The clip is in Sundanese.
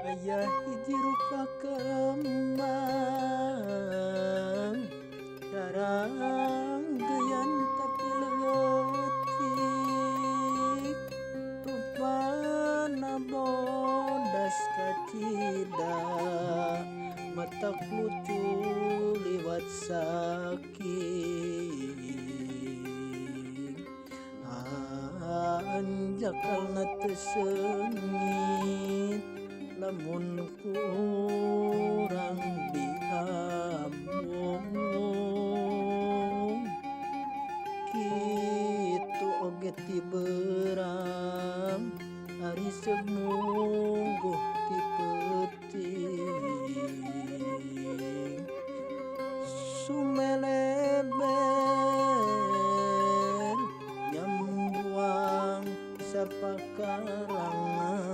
Aya hiji rupa kembang daranggeyan tapi leutik, rupana bodas kacida, matak lucu liwat saking. Hanjakalna teu seungit lamun kurang diambung, kitu oge ti beurang ari seumungguh ti peuting. Sumeleber nyambuang sapakarang.